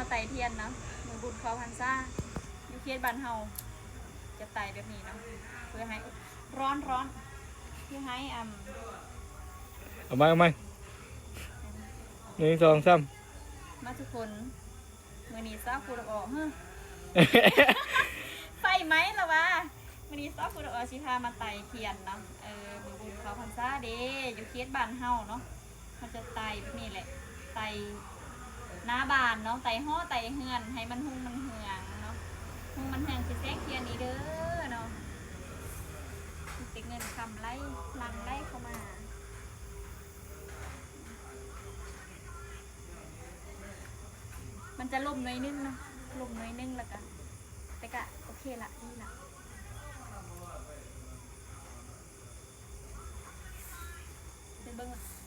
ມາໄຕ່ທຽນເນາະ ມື້ບຸນເຂົ້າພັນສາ ຢູ່ເຂດບ້ານເຮົາຈະໄຕ່ແບບນີ້ເນາະ ເພື່ອໃຫ້ ຮ້ອນໆ ເພື່ອໃຫ້ ອຳ ເອົາໃໝ່ ເອົາໃໝ່ ໜຶ່ງ ສອງ ສາມ ມາທຸກຄົນ ມື້ນີ້ສາວຄູດອກ ເຮີ ໄຟໄໝລະຫວາ ມື້ນີ້ສາວຄູດອກຊິພາມາໄຕ່ທຽນເນາະ ເອີ ມື້ບຸນເຂົ້າພັນສາເດ້ ຢູ່ເຂດບ້ານເຮົາເນາະ ເຮົາຈະໄຕ່ແບບນີ້ແຫຼະ ໄຕ່ໜ້າບ້ານເນາະ ໄຕ່ຫໍໄຕ່ເຮືອນ ໃຫ້ມັນຮຸ່ງມັນເຮືອງເນາະ ຮຸ່ງມັນເຮືອງຄືແສງທຽນນີ້ເດີເນາະ ມີແຕ່ເງິນຄຳໄຫຼຫຼັ່ງໄຫຼເຂົ້າມາ ມັນຈະລົມໜ້ອຍໜຶ່ງເນາະ ລົມໜ້ອຍໜຶ່ງ ແລ້ວກະ ແຕ່ກະໂອເຄລະ ດີລະ ໄປເບິ່ງລະ.